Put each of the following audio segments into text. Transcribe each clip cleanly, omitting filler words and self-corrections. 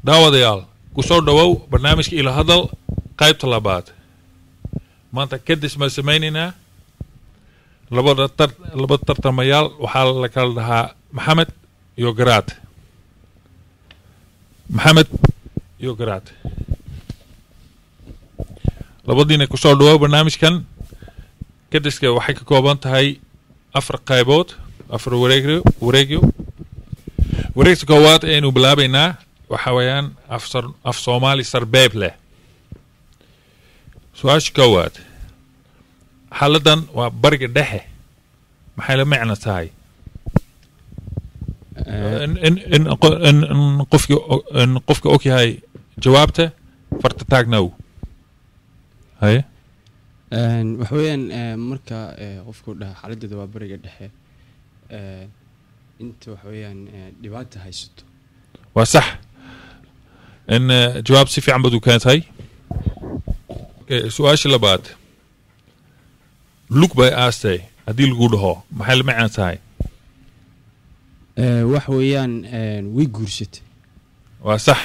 Daawadayaal, kusoo dhawow barnaamijka Ila Hadal qaybta labaad. Maanta kadis ma samaynaynaa labada tar laba tartamayaal. Waxaa la kala dhahaa Maxamed iyo Garaad. Maxamed iyo Garaad, labadiina kusoo dhawow barnaamijkan. Kadiska waxay ka kooban tahay afar qaybood, afar wareegyo. Wareegta koowaad aynu bilaabaynaa waxa weeyaan af Soomaali sarbeeb leh. Su-aasha koowaad: xaaladan waa Bariga Dhexe, maxay la macno tahay? In qofka og yahay jawaabta, farta taagnow. Haye. Waxa weeyaan, marka qofku dhaha xaaladeeda waa Bariga Dhexe, inta waxa weeyaan dhibaata haysato. Waa sax. In jawaab si fiican baad u keentay. Okay, su-aasha labaad: lug bay aastay haddii lagu dhaho, maxay la macno tahay? Waxa weeyaan, way guursatay. Waa sax,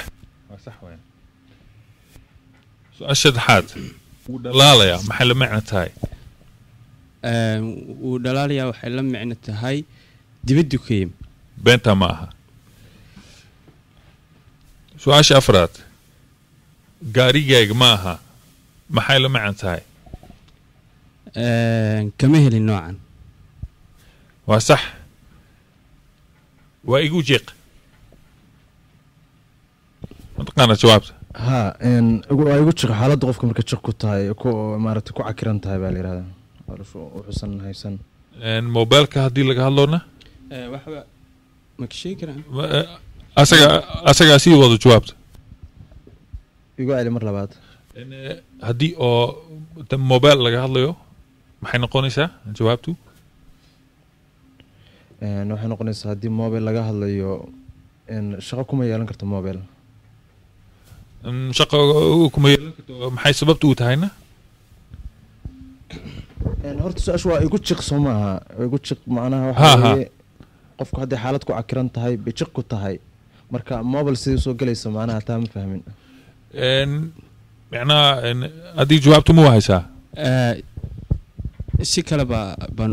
waa sax weyn. Su-aasha saddexaad: wuu dhalaalayaa, maxay la macno tahay? Wuu dhalaalayaa waxay la micno tahay dibaddu ka yimi. Beenta ma aha. Su-aasha afraad: gaarigayga ma aha, maxay la macno tahay? Kama helin noocan. Waa sax. Waa igu jiiq, ma taqaana jawaabta? Ha, waa igu jiq. Xaaladda qofka marka jiq ku tahay, ku maaragtay, ku cakiran tahay baa la yihahdaa, wuxuusan haysan. Mobilka haddii laga hadloona? Waxba ma ka sheegi karaan. Asagaa sii wado jawaabta. Igu celi mar labaad. Haddii oo mobile laga hadlayo, maxay noqonaysaa jawaabtu? Waxay noqonaysaa haddii mobile laga hadlayo, shaqo kuma yeelan karto mobile. Shaqo kuma yeelan karto, maxay sababtu u tahayna? Horta su-aashu waa igu jiq, soo maaha? Igu jiq macnaha waxa weeye qofku hadday xaalad ku cakiran tahay bay jiq ku tahay. Marka mobile sidii soo gelaysa macnaha, taa ma fahmin. Macnaha haddii jawaabtu ma haysaa? Si kale ba baan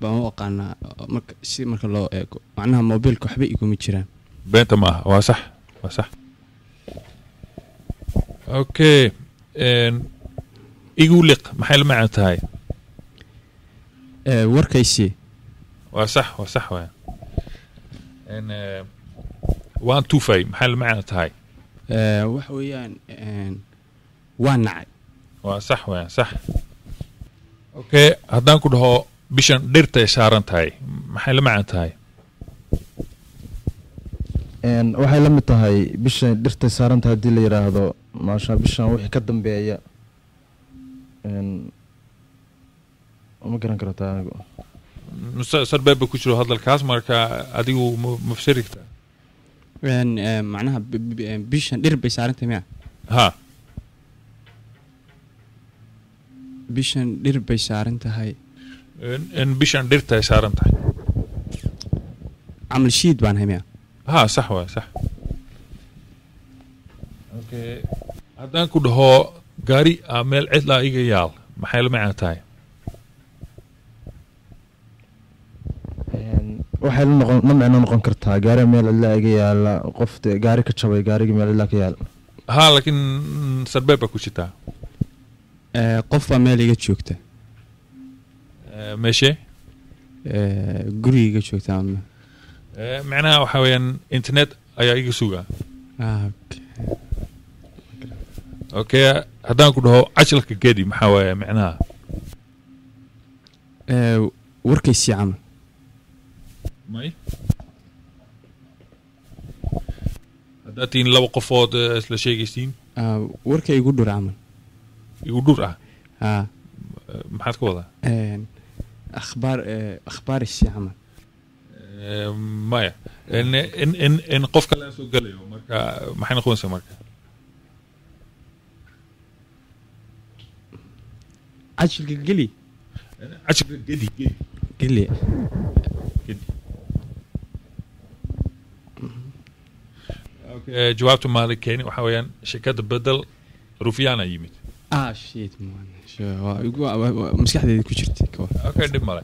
u aqaanaa, marka si marka loo eego macnaha mobilka waxba iguma jiraan. Beenta ma aha. Waa sax, waa sax. Okay, igu liq, maxay la macno tahay? Warkaysi. Waa sax, waa sax waay. Waan tufay, maxay la macno tahay? Waxa weeyaan, waa nacay. Waa sax waay, sax. Okay, haddaan ku dhaho bishan dhirtay saaran tahay, maxay la macno tahay? Waxay la mid tahay bishan dhirtay saaran tahay haddii la yidhaahdo, maasha, bishan wixii ka dambeeya, ma garan kartaa anigu. Sarbeeb ba ku jiro hadalkaas, marka adigu ma fasiri kartaa? Macnaha bishan dhir bay saaran tahay miya? Ha. Bishan dhir bay saaran tahay. In bishan dhirtay saaran tahay. Camal shiid baan hay miya? Ha, sax waay, sax. Okay, haddaan ku dhaho gaari aa meel cidlaa iga yaal, maxay la macno tahay? Waxay la noqon, la micno noqon kartaa gaari meel cidlaa iga yaala, qof dee gaari ka jabay, gaarigii meel cidlaa ka yaala. Ha, laakiin sarbeeb baa ku jirtaa. Qof baa meel iga joogta. Meeshee? Guriga iga joogta ama Macnaha waxa weeyaan internet ayaa iga sugaa. Okay. Okay, haddaan ku dhaho cajalka gedi, maxaa waaye macnaha? Warkaysi camal. May, haddaad tihiin laba qofood, isla sheegaysiin. Warka igu dhur camal. Igu dhur ah? Ha. Maxaad ka wadaa? Akhbaar, akhbaarisi camal. Maya, in qof kale soo gelayo, marka maxay noqonaysaa marka? Cajalka geli. Cajalka gedi, gedi. Geli. Gedi. Okay, jawaabtu maada keeni, waxaa weeyaan shirkadda bedel Rufyana yimid. Ah, shit man. Waa maskaxdayda ku jirtay ka war. Okay, dhib male.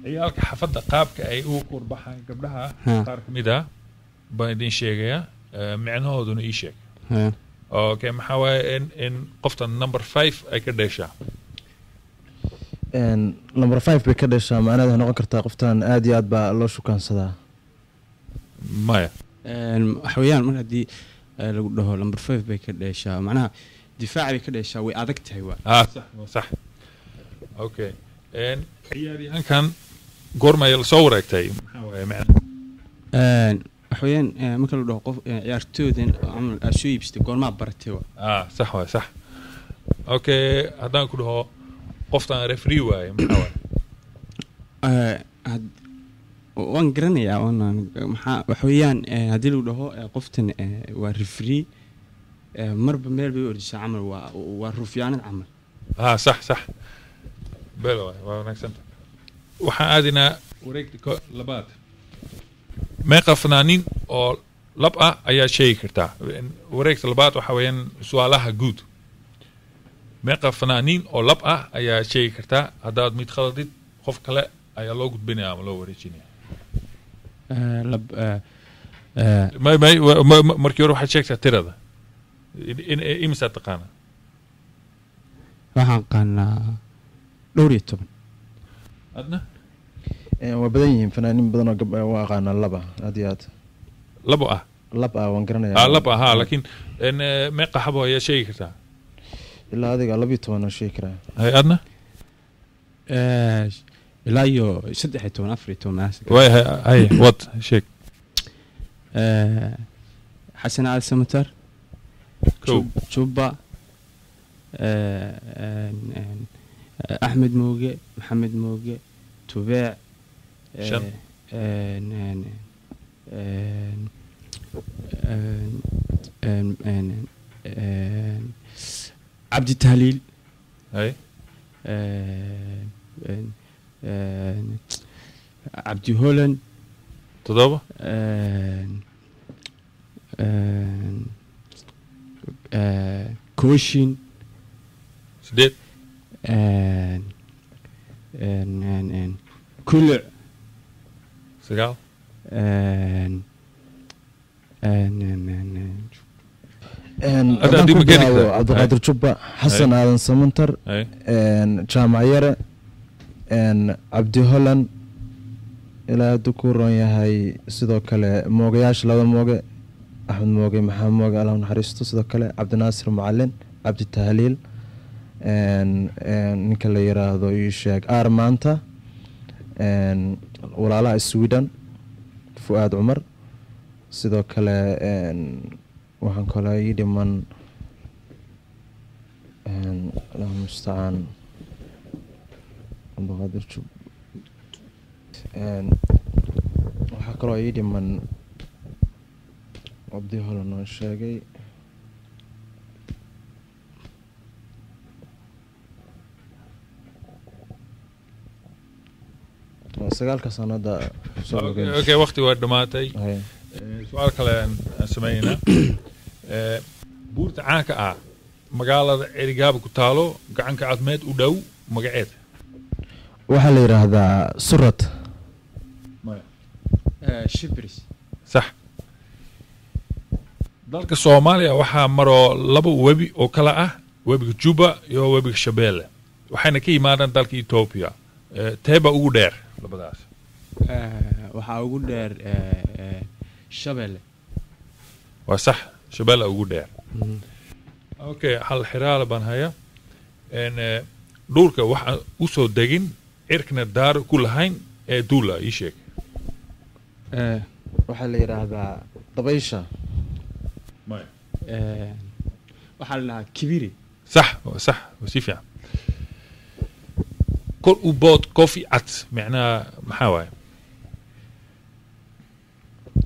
Ciyaalka xafadda qaabka ay ugu kurbaxaan gabdhaha qaar ka mid ah baan idin sheegayaa, micnahooduna ii sheeg. Okay, maxaa waaye in qofta number 5 ay ka dheeshaa? Number 5 bay ka dhashaa, macnaheed waxay noqon kartaa qoftan aad iyo aad baa loo shukaansadaa. Maya. Waxa weeyaan mar haddii lagu dhaho number 5 bay ka dheeshaa, macnaha difaac bay ka dheeshaa, way adag tahay waa. Ah, sax, waa sax. Okay, ciyaaryahankan goormay soo wareegtay, maxaa waaye macnaha? Waxa weeyaan marka la dhaho qof ciyaartooydan camal aad soo iibsatay, goormaa baratay waa. Ah, sax waay, sax. Okay, haddaan ku dhaho qoftan referee waaye, maxaa waaye? Waan garanayaa, waana maxaa waxa weeyaan haddii lagu dhaho qoftan waa referee, marba meel bay u ordisaa camal, waa rufyaanad camal. Ah, sax, sax, bel waay, waa wanaagsanta. Waxaan aadinaa wareegta labaad. Meeqa fanaaniin oo lab ah ayaa sheegi kartaa? Wareegta labaad waxa weeyaan su-aalaha guud. Meeqa fanaaniin oo lab ah ayaa sheegi kartaa? Haddaad mid khaladid, qof kale ayaa loo gudbinaya ama loo wareejinaya. Lab may may markii hore waxaad sheegtaa tirada imisaa taqaana. Waxaan qaanaa 12. Adna? Waa badan yihiin fanaaniin badan oo waa aqaanaa laba aad iyo aad. Labo ah? Lab ah waan garanayaa. Ah, lab ah, ha, laakiin meeqa xabo ayaa sheegi kartaa? Ilaa adiga 12 aan sheegi karaa. Hay, adna? Ilaa iyo 13, 14 meelahaas. Waay, hay, wad sheeg. Xasan Cali Samatar. Kow. Jubba, Axmed Mooge, Maxamed Mooge Tubeec. Shan. Cabdi Tahliil. Hay. Cabdi Holan. Toddoba. Kooshin. Sideed. Kuluc. Sagaal. Een, Hadda haddaan haddii ku ma keeni bilaabo kartaa? Cabdiqaadir Jubba, Xasan Aadan Samantar, hay, Jaamac Yare, Cabdi Holland, ilaa hadduu ku roon yahay, sidoo kale moogayaasha, laba Mooge, Axmed Mooge, Maxamed Mooge, Allah u naxariisto, sidoo kale Cabdinaasir Macalin, Cabdi Tahliil, een, een, ninka la yiraahdo ii sheeg aar maanta, walaalaha Sweden, Fu'aad Cumar, sidoo kale waxaan kaloo ii dhiman, Allahu mustacaan, Cabdiqaadir Jub, waxaa kaloo ii dhiman Cabdi Holan oo sheegay. Waa 9-ka sanada soo okay, rogay. Okay, waqti waa dhamaatay. Haye. Su-aal kale aan sameynaa. Buurta caanka ah magaalada Cerigaaba ku taalo, gacanka Cadmeed u dhow, magaceed? Waxaa la yidhaahdaa Surad. Shibris. Sax. Dalka Soomaaliya waxaa maroo laba webi oo kala ah webiga Juba iyo webiga Shabeelle, waxayna ka yimaadaan dalka Ethiopia. Teeba ugu dheer labadaas? Waxaa ugu dheer Shabeelle. Waa sax, Shabeelle ugu dheer. Okay, hal xiraale baan haya. Dhulka waxaan usoo degin, cirkna daar ku lahayn ee duula, ii sheeg. Waxaa la yidhaahdaa dabaysha. Maya. Waxaa la dhahaa kibiri. Sax, waa sax, waa si fiican. Kor u bood kofi cad, micnaha maxaa waaye?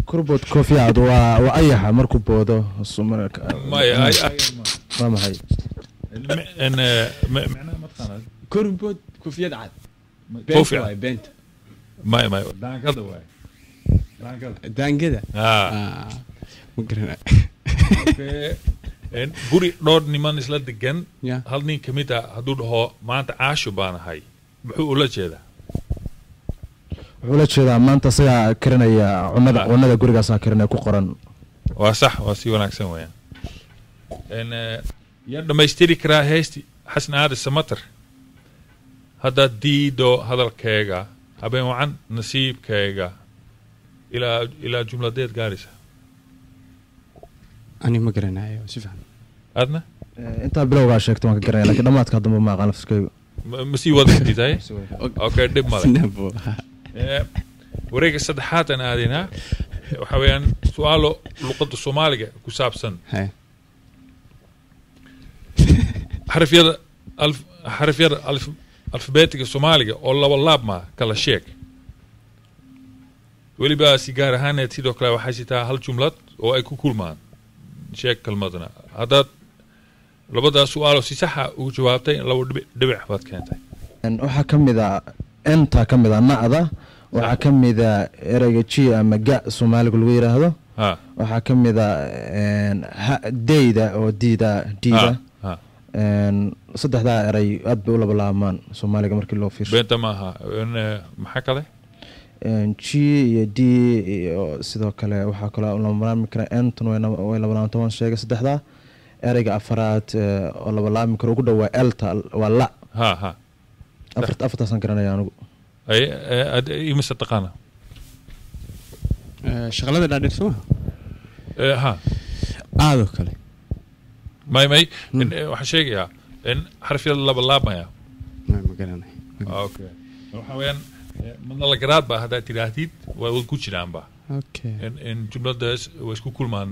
Kurbood koofi cad waa ayaxa markuu boodo. Maya, waa maxay? Micnaha ma taqaanaa? Korbood kufiyad cad. Kofi Beenta cad. Waay beenta. Maya, maya, daangada waaye. Daangada. Ah. Ah, ma garanayo. Okay. Guri dhowr niman isla degan, Ya. hal nin ka mid ah hadduu dhaho maanta caasho baan ahay, muxuu ula jeedaa? Wuxuu la jeedaa maanta isagaa karinaya cunada. Ah. Cunada gurigaasaa karinaya ku qoran. Waa sax, waa si wanaagsan weeyaan. Yaa dhammaystiri karaa heesti Xasan Aadi Samater, haddaad diido hadalkeega, habeen wacan nasiibkeega, ilaa jumladeed gaaraysa? Ani ma garanayo si fiican. Aadna? Intaa bilowgaa sheegta waan ka garanaya, lakiin dhammaadka haddamba ma aqaan laftirkaygu. Ma sii wadi kartid? Haye, okay, dhib male. Sinabo. Wareegga saddexaad aan aadaynaa, waxaa weeyaan su-aalo luqadda Soomaaliga ku saabsan. Haye. Xarafyada alfabeetiga Soomaaliga oo laba laabma kala sheeg, weliba si gaar ahaaneed. Sidoo kale waxay sitaa hal jumlad oo ay ku kulmaan, sheeg kelmadna. Haddaad labadaas su-aalo si saxa ugu jawaabtay, labo dhibic dhibic baad keentay. Waxaa ka mid a enta, ka mid a nacda, waxaa ka mid a ereyga g ama ga Soomaaliga lagu yidhaahdo. Waxaa ka mid a ha deyda oo diida diida. Saddexdaa erey aad bay u laba laabmaan Soomaaliga markii loo fiirsho. Beenta maaha. Maxaa kale? G iyo D iyo sidoo kale waxaa kaloo laba laabmi kara entan, way laba laabanta, waan sheegay saddexdaa. Ereyga afaraad oo laba laabmi karo ugu dhow waa elta, waa la. Ha ha. Afartaasaan garanaya anigu. Ay imise taqaana? Shaqalada dhaadheer soo maha? Ha. Aadoo kale. May. Waxaan sheegayaa in xarfyada laba laabmaya. Ma garanayo. Okay, waxa weeyaan madala ba haddaad tidhaahdid waa ku jiraanba. In jumladaas way isku kulmaan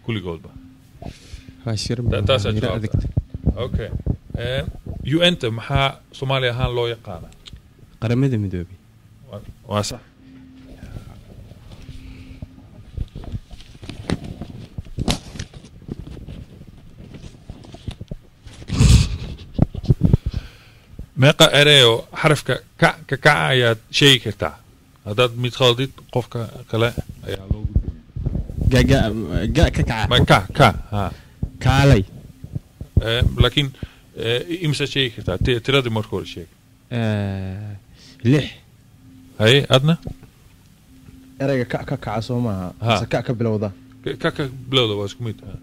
kulligoodba. Waa shir. Taasaa yara jawaabta. Adag. Okay, UN-ta maxaa Soomaali ahaan loo yaqaana? Qaramada Midoobay. Waa sax. Meeqa ereyo xarafka ka ka kaca ayaad sheegi kartaa? Haddaad mid khaldid, qofka kale ayaa loo gudbinaya. Ga ga ga ka kaca. Ma ka ka ha. Kaalay. Laakiin imisa sheegi kartaa? Tiradii marka hore sheeg. Lix. Haye, adna? Ereyga ka ka kaca soo maaha? Ha. Mise ka ka bilowda? Ka ka bilowda, waa isku mid ha.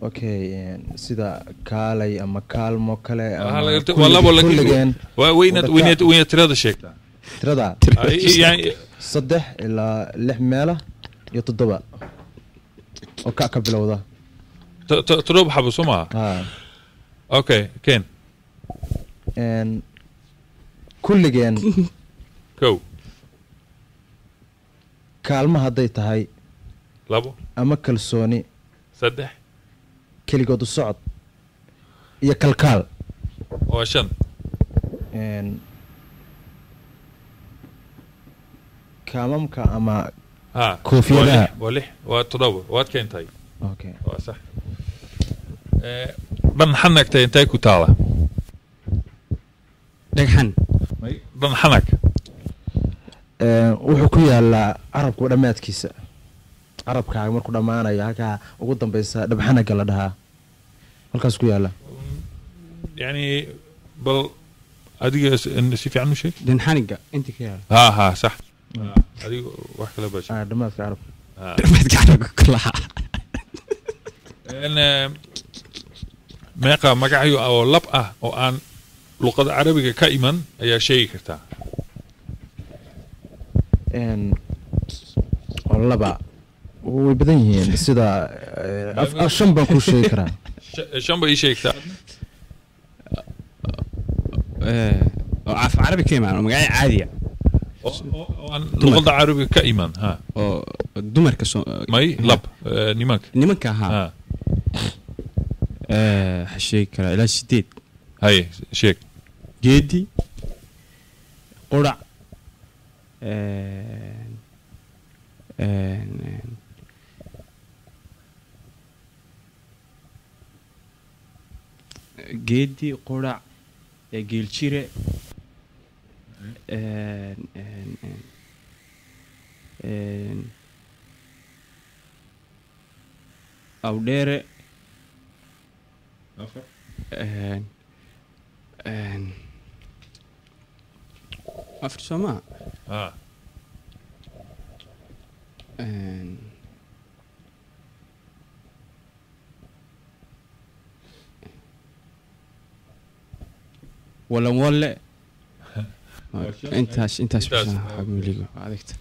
Okay, sida kaalay ama kaalmo kale ama waa labo laakiin kulligeen. Waa weynaad weynaad tirada sheegtaa. Tirada? Yani 3 ilaa 6 meela iyo 7 oo ka ka bilowda. 7 xabo soo maaha? Ha. Okay, ken. Kulligeen. Kow. Kaalmo hadday tahay. Labo. Ama kalsooni. Saddex. Keligood u socod iyo kalkaal. Waa shan. Kaamamka ama ha koofiyadaha. Waa lix, waa lix, waa 7, waad keentay. Okay. Waa sax. Dhan xanagta intay ku taala? Dhagxan. Dhan xanag. Wuxuu ku yaalaa carabku dhammaadkiisa, carabkaaga markuu dhammaanayo halkaa ugu dambeysa dhabxanaga la dhahaa, halkaas ku yaala. Yani bal adiga si fiican u sheeg. Dhanxaniga inta ka yaala. Ha ha, sax. Adiga wax kale baa sheeg. Ah, dhammaadka carabka. Ha. Dhammaadka carabka kulaha. Meeqa magacyo oo lab ah oo aan luqada Carabiga ka iman ayaa sheegi kartaa? Oo laba way badan yihiin, sida 5 baan kuu sheegi karaa. 5 ba ii sheegtaa. Oo af Carabi ka imaan oo magacyo caadiya? Oo aan luqada Carabiga ka iman, ha. Oo dumarka soo may lab, nimanka. Nimanka, ha. Ha. Waxaa sheegi karaa ilaa 8. Haye, sheeg. Geedi, qurac, geedi, qurac, geeljire, een, een, een. Awdheere. Afar. Afar soo maaha? Ah. Walan walle. Waa shan. Intaas. Intaas. Xamuliga waa adagta.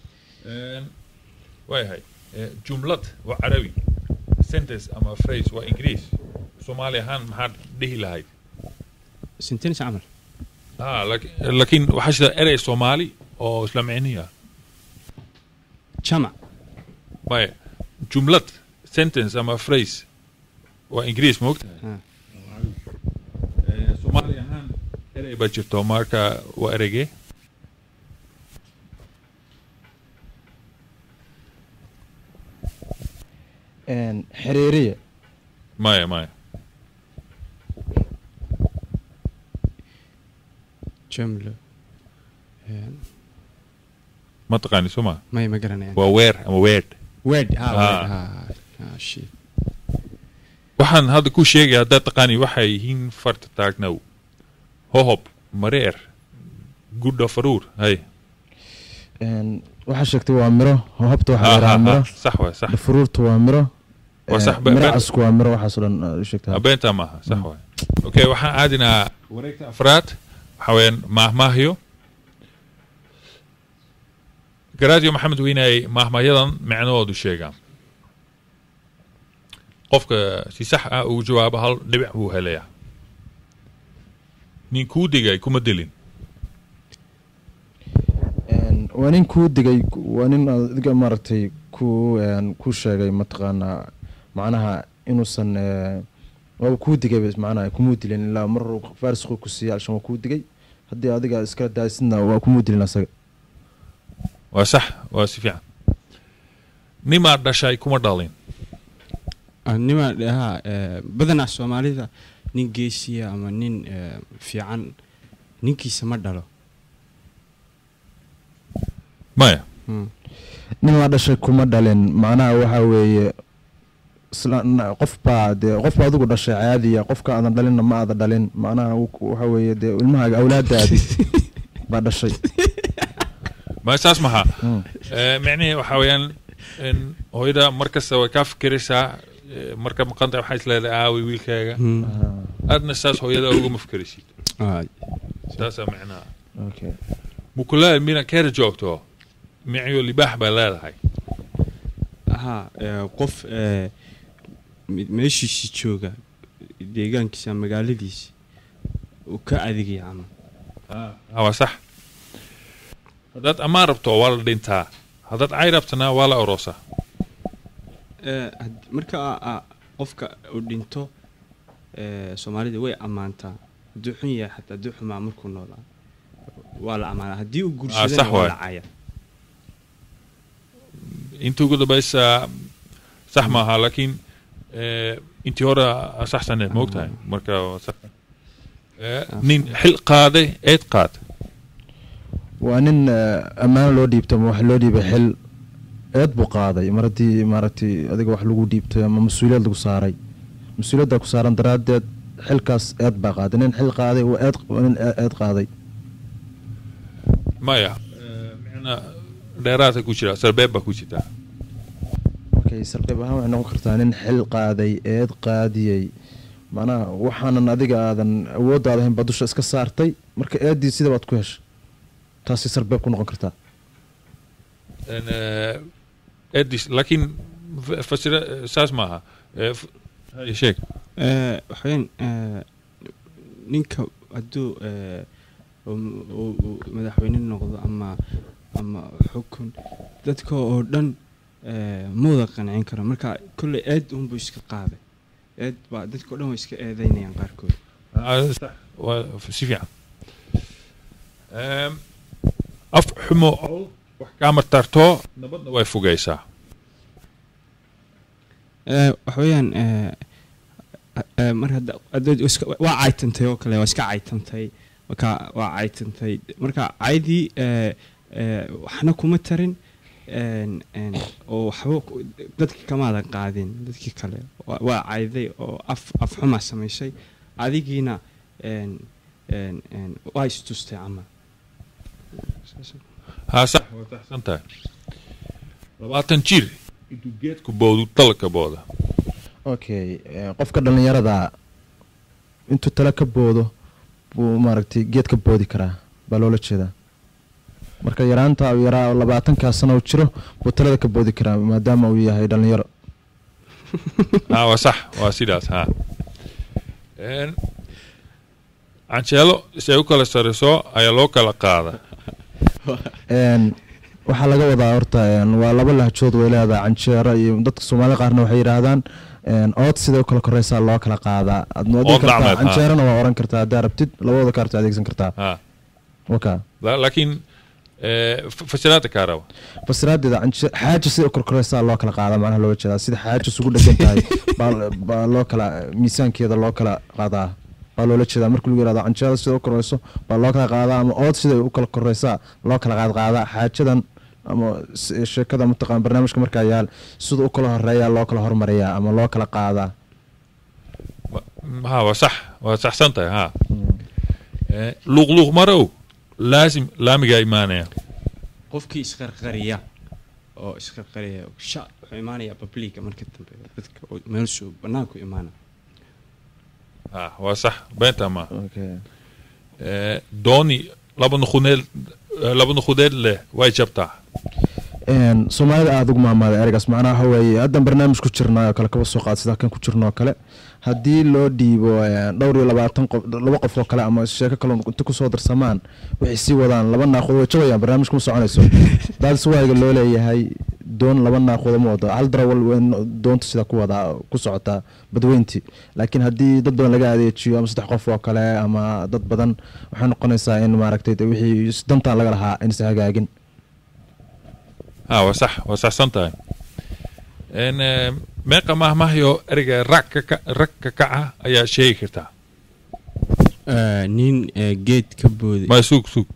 Waayahay. Jumlad waa Carabi, sentence ama phrase waa Ingiriis. Soomaali ahaan maxaad dhihi lahayd? Sentence camal. Ah, laakiin waxaa jira erey Soomaali oo isla micnihi ah. Jamac. Maya, jumlad, sentence ama phrase waa Ingiriis, ma ogtahay? Ah. Soomaali ahaan erey baa jirto, marka waa ereygee? Xiriiriye. Maya, maya. Jumlo. Ma taqaani soo ma? May, ma garanayaan. Waa weer ama weed. Word ha. Ah. Word ha ha, shit. Waxaan hadda ku sheegaya haddaad taqaani waxay yihiin: farta taagnow, hohob, mareer, gudha, faruur. Hay. Waxaa sheegtay waa miro. Hobta waxaa la yidhahaa miro. Sax waay, sax. Furuurtu waa miro. Waa sax. Miro casku waa miro, waxaasoo dhan aad sheegtay. Beenta maaha, sax waay. Okay, waxaan aadinaa wareegta afraad, waxaa weeyaan maahmaahyo. Garaadiyo Maxamed Weynay maahmaahyadan micnahoodu sheegaa. Qofka si sax ah ugu jawaabo hal dhibic buu helayaa. Nin kuu digay kuma dilin. Waa nin kuu digay, waa nin adiga maaragtay ku sheegay, mataqaanaa, macnaha inuusan waaba kuu digay bas, macnaha kumuu dilin ilaa mar farisqu ku siiyay alshan waa kuu digay. Haddii adiga iskala daasidna waa kumuu dilin asaga. Waa sax, waa si fiican. Nimaa dhashay kuma dhalin. Nima ha, badanaa Soomaalida nin geesiya ama nin fiican ninkiisa ma dhalo. Maya. Nin waa dhashay kuma dhalin, macnaha waxaa weeye qof baa dee, qof baa adigu dhashay caadiya, qofka aadan dhalinna ma aada dhalin. Macnaha waxa weeye dee ilmahaaga, awlaadaadi baa dhashay. Ma saas maha. Micnihii waxaa weeyaan in hooyada mar kasta way kaa fikiraysaa. Marka maqanta waxay isleedahay aaway wiilkaaga. Aadna saas hooyada uguma fikiraysid. Saasaa micnaha. Okay. Mukulaal mina keera joogto miciyo libaax baa leedahay. Ha, qof meeshiisi jooga, deegaankiisa, magaaladiisa uu ka adigaya camal. Ah, waa sax. Haddaad ammaan rabto waa la dhintaa, haddaad cay rabtana waa la oroosaa. Marka qofka uu dhinto, Soomaalida way ammaantaa. Hadduu xun yahay, xataa hadduu xumaa markuu noolaa, waa la ammaanaa. Haddii uu Sax guursadana waa waay. la caya. Intii ugu dambaysa sax maaha, laakiin intii hore saxsaneed, ma ogtahay? Marka waa sax. Nin xil qaaday eed qaad. Waa nin ammaano loo dhiibto ama wax loo dhiibay xil, eed buu qaaday. Mar haddii maaragtay adiga wax lagu dhiibtay ama mas-uuliyad lagu saaray, mas-uuliyaddaa ku saaran daraaddeed xilkaas eed baa qaaday. Nin xil qaaday waa eed, waa nin eed qaaday. Maya, micna dheeraadka ku jira, sarbeeb baa ku jirta. Okay, sarbeeb ahaan waxay noqon kartaa nin xil qaaday eed qaadiyey, macnaha waxaanan adiga aadan awooddaada ahayn baa dusha iska saartay, marka eeddii sida baad ku heshay, taasay sarbeeb ku noqon kartaa. Eedis, laakiin fasira saas maaha. Sheeg. Waxaweyaan ninka hadduu uu madaxweyne noqdo ama xukun, dadka oo dhan ma wada qancin karo. Marka kolley eed unbuu iska qaaday, eed baa dadka oo dhan way iska eedeynayaan qaarkood. Sax, waa si fiican. Af xumo col wax kaama tarto, nabadna way fogeysaa. Waxa weeyaan mar hadda haddaad waa caytantay oo kale, waa iska caytantay. Marka waa caytantay, marka caydii waxna kuma tarin. Oo waxba dadkii kamaadan qaadin, dadkii kale waa cayday oo af xumaa samaysay, adigiina waa istustay camal. Haa, sax, waa saxsan tahay. 20 jir intuu geedku boodu talka booda. Okay, qofka dhallinyarada intuu tala ka boodo buu maaragtay geed ka boodi karaa baa loola jeedaa. Marka yaraanta uu yaraa oo 20-kaa sano uu jiro buu talada ka boodi karaa, maadaama uu yahay dhallinyaro. Haa, waa sax, waa sidaas. Haa, canjeelo si ay u kala sariso ayaa loo kala qaada. Waxaa laga wadaa horta waa laba lahjood way leedahay canjeero, iyo dadka Soomaalida qaarna waxay yidhaahdaan ood siday u kala koreysaa loo kala qaadaa. Aad ma Ood kartaa dhacmeed, ha. Canjeerana waa oran kartaa haddaa rabtid, labadooda kaarta adeegsan kartaa. Waka. Laakiin fasiraadda kaa raba. Fasiraadeeda xaaja sida u kala koreysaa loo kala qaadaa, macnaha looga jeedaa sida xaaja isugu dhegan tahay baa loo kala miisaankeeda loo kala qaadaa baa loola jeedaa. Marka lagu yihahdo canjeerada sida u koreyso baa loo kala qaadaa ama ood sida u kala koreysaa loo kala qaadqaadaa, xaajadan ama sheekada mataqaan barnaamijka markaa yaal sida u kala horeeyaa loo kala hormariyaa ama loo kala qaadaa. Ha, waa sax, waa saxsan tahay. Ha. Luuqluuq marow laasim laamigaa imaanaya. Qofkii isqarqariya oo isqarqariya sha wuxuu imaanayaa publica marka dambe, dadka oo meelshu banaanku imaana. Ha, waa sax, beenta ma. Okay. Dooni laba nuquneed, laba nuqudeed leh way jabtaa. Soomaalida aada ugu maamaaday ereygaas, macnaha waxa weeye haddan barnaamij ku jirnaa oo kale, kaba soo qaad sida kan ku jirno oo kale, haddii loo dhiibo dhowr iyo labaatan qof, laba qof oo kale ama sheeko kale inta kusoo darsamaan waxay sii wadaan laba naaqood way jabayaan, barnaamijku ma soconayso. Daas waaga loo leeyahay doon laba naaqood ma wado, hal darawal weyn doonta sida ku wadaa ku socotaa badweyntii, laakiin haddii dad badan laga adeejiyo ama saddex qof oo kale ama dad badan, waxay noqonaysaa in maaragtay dee wixii dantaan laga lahaa inaysan hagaagin. Ha, waa sax, waa saxsan tahay. Meeqa mahmahyo ereyga rag rag ka kaca ayaa sheegi kartaa? Nin geed ka booday. Ma suug suug.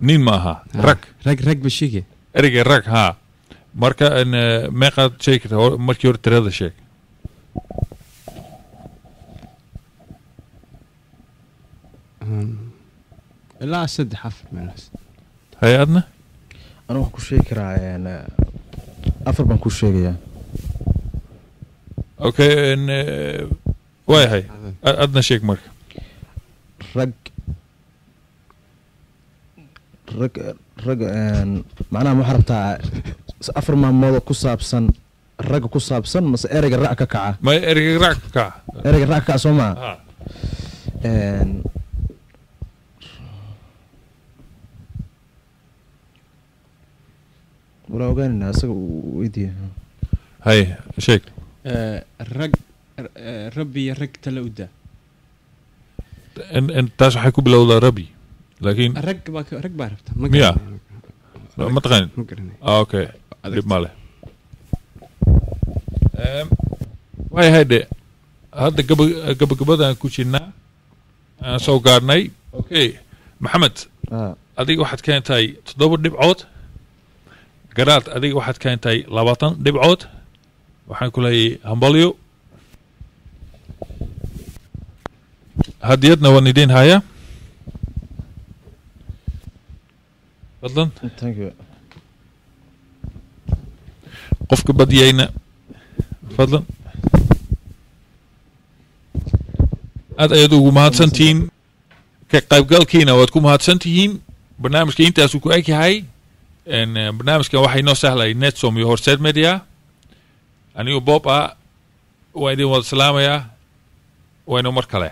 Nin ma aha. Rag. Rag ba sheege. Ereyga rag, haa. Marka meeqaad sheegi kartaa? Markii hore tirada sheeg. Ilaa saddex, afar meelahaas. Hay-adna? Anigu waxaan ku sheegi karaa afar baan ku sheegayaa. Okay, waayahay. Adna sheeg marka. Rag macnaha ma waxaa rabtaa afar maalmood oo ku saabsan ragga ku saabsan mase ereyga ra' ka kaca? Ma ereyga rag ka kaca. Ereyga ra' ka kaca soo maa? Ha. Walaa ogaanayna isaga uu weydiiya. Hay, sheeg. Rag rabbi iyo rag tala u daa. En taas waxay ku bilowdaa rabbi, laakiin rag baa rag baa rabta ma Miya? garanayo. Ma taqaanid? Ma garanayo. Ah, okay. Adag. Dhib ma leh. Waayahay dhe, hadda gabagabadaan ku jirnaa, aan soo gaarnay. Okay, Maxamed. Adiga waxaad keentay toddoba dhibcood. Garaad, adiga waxaad keentay 20 dhibcood. Waxaan ku leeyahay hambalyo, hadiyadna waan idiin hayaa, fadlan. Thank you. Qofka badiyayna fadlan. Aad ayaad ugu mahadsantihiin ka qaybgalkiina, waad ku mahadsantihiin. Barnaamijka intaasuu ku eg yahay. Barnaamijkan waxaa inoo sahlay Netsom iyo Horseed Media. Anigu Bob ah waa idin wada salaamayaa, waynu mar kale.